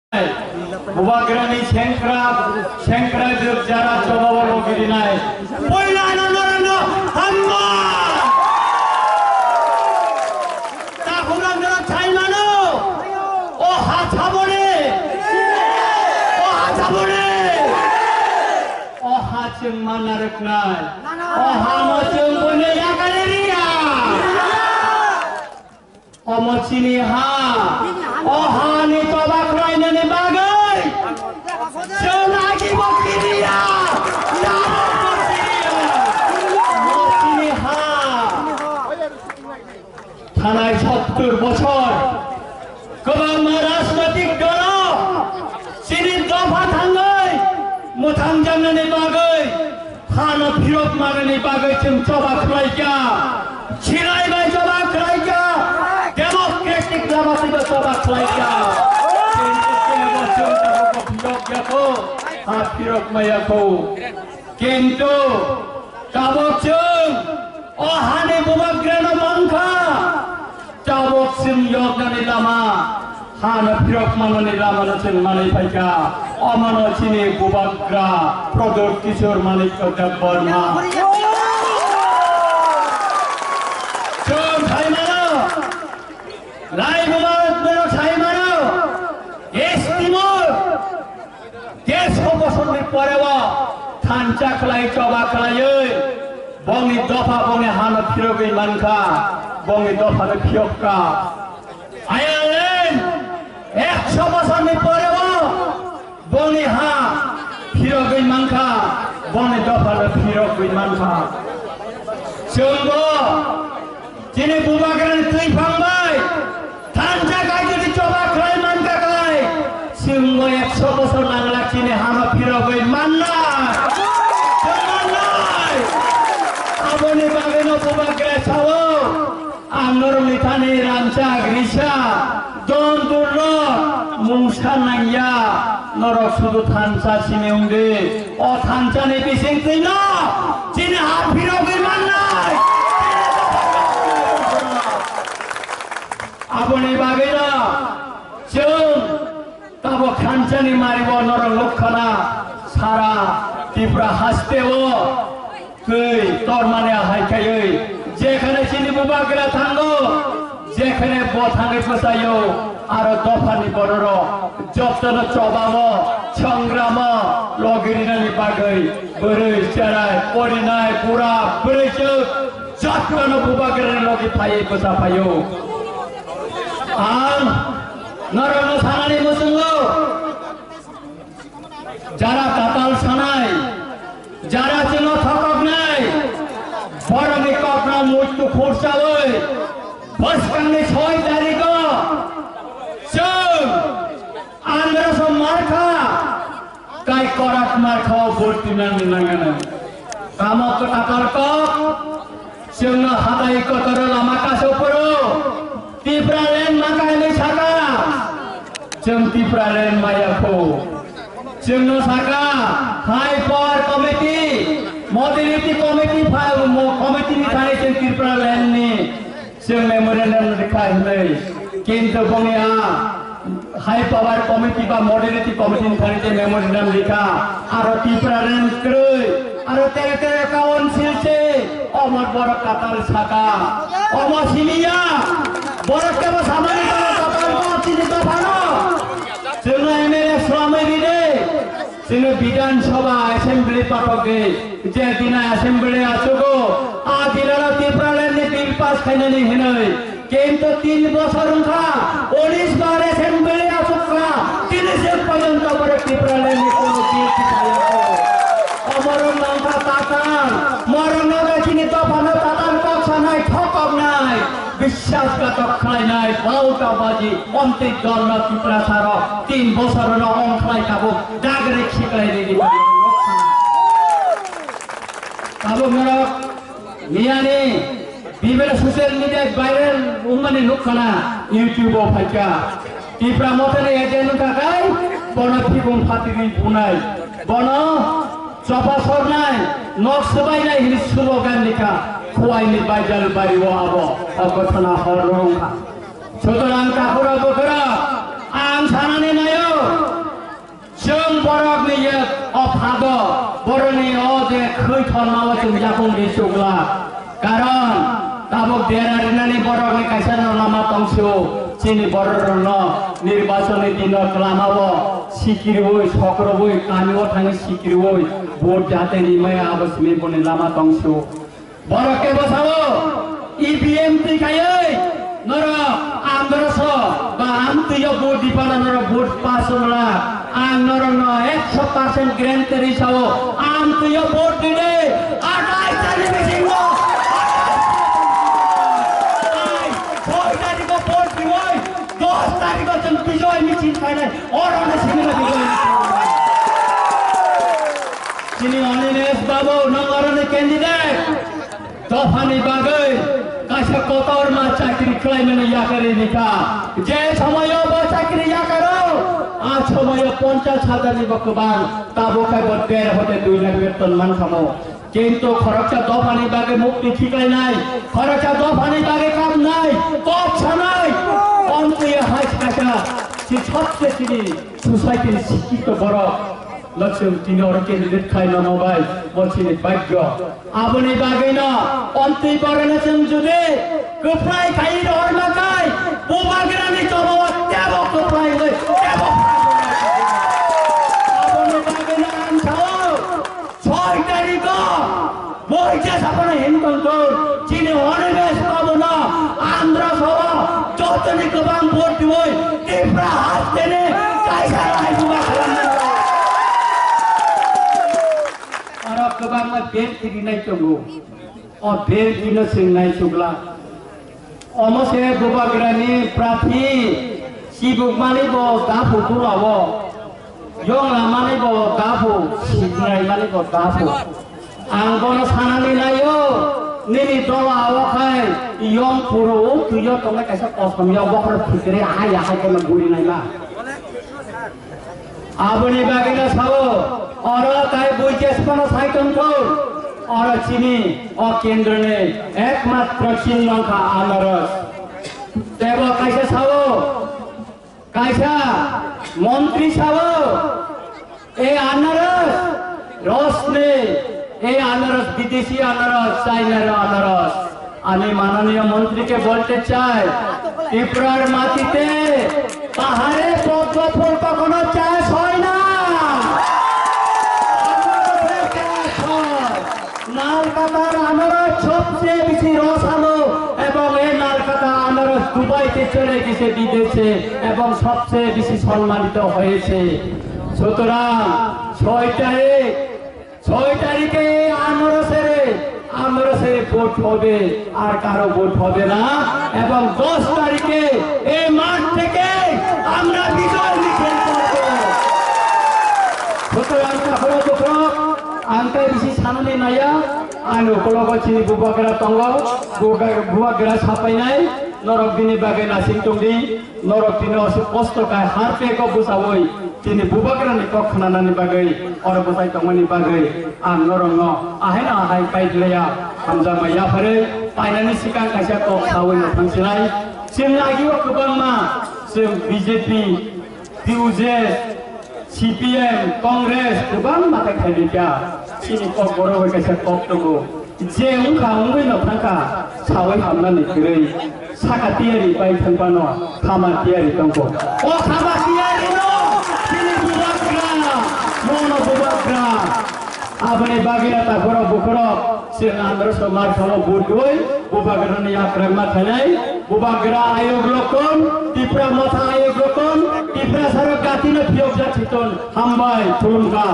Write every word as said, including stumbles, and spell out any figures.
Bubagrani sengkrak, sengkrak jwk jara chobao logirinai. Poilano norokno hamba! Takhukno norok sai mano? O ha saboni! O ha saboni! O ha chwng manna rwknai. O hano chwng buino yakari riya. Omo chini ha. O hani toba khwlainani bagwi chwng agi bo kiriya. Tabuk bo kiriya. Omo chini ha. Thanai sottur bochor kwbangma rajnotik dolo chini dopha thangwi mwthangjaknani bagwi hano phirok manani bagwi chwng choba khlaikha, silai bai choba khlaikha, democratic lama twibo choba khlaikha. Kintu kebo chwng tabukbo phirok yakho, ha phirok maya kho. Kintu tabuk chwng o hani bubagrano mankha, tabuk chwng yoknani lama, hano phirok manani lamano chwng manwi phaikha. Omono chini bubagra Pradyot Kishore Manikya Debbarma. Chwng sai mano, lai bubagrano sai mano, S T mo. Dersho bosorni poreo thansa khlai choba khlaiwi bongni dopha bongni hano phirogwi mankha, bongni dophano phiyokka. Ireland ekso bosorni poreo bongni ha phirogwi mankha, bongni dophano phirogwi mankha. Chwngbo chini bubagrani twi phang bai thansa khai jodi choba khlai mankha khlai, chwngbo ekso bosor nanglak chini hano phirogwi manna. Chwng mannai. Aboni bagwino bubagra sao, ang norokni thani rangchak risa, don durlok, mungsa nangya, norok sudu thansa simi wngdi. O thansani bising twino chini ha phirogwi mannai. Aboni bagwino chwng tabuk thansani mario norok nukkhana sara Tripura hasteo twi tormani ahai khaiwi jekhane chini bubagra thango, jekhane bo thangwi bwsaio, aro dophani bororok jotono chobamo, songramo logirinani bagwi bwrwi, cherai, porinai, bura, bwrwichwk jotono bubagrani logi phaiwi bwsa phaio. Ang norokno sanani muchungo, jara tatal sanai, jara chwngno thokoknai, borokni kokno muitu khursawi bwskangni soi tarigo chwng Andhra so markha, tai korat markha o borti nangni nangano. Kamo kwtatar kok, chwngno hatai kotoro lama kaso phuru, Tipraland maka hinwi saka, chwng Tipraland maya kho. Chwngno saka, high power committee, modernity committee, mo-, committee ni thani chwng Tipraland ni chwng memorandum rikha hinwi, kintu bongni a high power committee ba modernity committee ni thani je memorandum rikha, aro Tipraland kwrwi, aro tere tere council se, omo borok katal saka, omo simiya, borok kebo samani borok katal bo chini dophano, chwngno M L A swlamwi ride. Chini Bidhan Sabha Assembly pathokgwi je dina Assembly achugo, a dinano Tipraland ni bill pass khainani hinwi. Kintu tin bosor wngkha, unis bar Assembly achukha, tini se porjonto borok Tipraland ni kono bill tiphaiya kho. Omorok nangkha tatal, morok nangkha chini dophano tatal kok sanai, thokoknai. Biswasghatok khlainai, bautabaji, omtwi dolno Tiprasarok tin bosorno ong khlai tabuk dagre khiklai ridi. Tabuk norok miyani bibero social media viral wngmani nukkhana YouTube o phaikha. Tipra Mothani agent wngkha khai bono thibung phatigwi bunai. Bono Chopa sornai, nok swbainai hini slogan rikha, Khuaini baijal bario abo, o gothono hor rwngkha. Sutorang takhurok bukhurok, ang sanani naio, Borokni o je khwi thorma o chwng yakung ri chukla. Karon tabuk dera rinani borokni kaisa no lama tong sio. Chini borok rokno nirbachoni dino kwlama o sikirwi, sokrobwi, kami o thangwi sikirwi vote jate rimaya abo simi boni lama tong sio. Borok kebo sao, E V M twi khaiwi norok Andhra so ba amtwi o vote di phano norok vote pass wngla. Ang norokno ekso percent guarantee sao, amtwi o vote di de, athais tarikh ni bisingo, athais tarikh ni bisingo, soi tarikh o vote diwi, dos tarikh o chwng bijoy michil khainai, oro no simi no bijoy michil. Chini Animesh babu, nang oro ni candidate. Dophani bagwi kaisa kotorma chakri khlaimani yakarwi rikha. Je somoyo bo chakri yakaro, a somoyo ponchash hajar ni bo kwbang, tabuk khai bo der hote dui lakh beton mankhamo. Kintu khoroksa dophani bagwi mukti khiklainai, khoroksa dophani bagwi kapnai, kok sanai, omtwi hai kaisa si sobse chini society ni sikkito borok. Lachung tini oro candidate khai nono bai, bo chini bhagyo. Aboni bagwino omtwi borokno chwng jodi kwplai khai rohorma khai, bubagrani choba o tebo kwplai wngwi tebo phai. Aboni bagwino ang sao, soi tarikh o Boija saphano himtongkol, chini Animesh babuno Andhra soho jotoni kwbang vote diwi Tripura hasteni kaisa raijuma khalamnai. Oro kwbangma bel kirinai tongo. O bel kino chwng naisukla. Omo se bubagrani prathi, chibukmani bo daphu tulawo, yonglamani bo daphu, sikraimani bo daphu. Ang bono sanani naio, nini dola o khai yong phuru o twi o tongnai kaisa kosom ya bokhorok phikri ahai ahai kheno guri naima. Aboni bagwino sao, oro tai buijes phano sai tongkho, oro chini o kendroni ekmatro chinno wngkha anaros. Tebo kaisa sao, kaisa montri sao, e anaros, rosni, e anaros, bidesi anaros, China ro anaros. আমি মাননীয় মন্ত্রীকে বলতে চাই, ত্রিপুরার মাটিতে পাহাড়ে পদ্ম ফুল কখনো চাষ হয় না। নালকাটার আনারস সবচেয়ে বেশি রসালো এবং এই নালকাটা আনারস দুবাইতে চলে গেছে বিদেশে এবং সবচেয়ে বেশি সম্মানিত হয়েছে। সুতরাং ছয় তারিখ ছয় তারিখে এই আনারসের, আনারসের ভোট হবে, আর কারো ভোট হবে না। এবং দশ তারিখে এই মাঠ থেকে আমরা বিজয় মিছিল করব। সুতরাং তারপরে দেখো, আনতে বেশি সামনে নাইয়া, আনো কোনো বলছি বুবাগরা তঙ্গ, বুবাগরা ছাপাই নাই, নরক দিনে বাগে নাসিং টুংদি, Norok tini oso kosto kai har peko bwchaui tini bubagrani kok khnanani bagwi, oro bwchai tongmani bagwi ang norokno ahaino ahai paidlaiya, hamjakma yapharwi painani swkang kaisa kok saui no thangsinai. Chwng agio kwbangma, chwng B J P, T U J, C P M, Congress kwbang matai khaidi kha. Chini kok borok bai kaisa kok tongo. Je wngkha wngwi no thangkha, saui hamnani kwrwi. Saka tiyari pai thangphano khama tiyari tongkho. O khama tiyari no chini bubagra, nono bubagra. Aboni bagwi na takhorok bukhorok chwng andro so mar khamo budoi bubagrani yakrangma khainai. Bubagra ayok rokon, Tipra motha ayok rokon, Tipra sarok gatino phiyok jathiton. Hambai, khulumkha.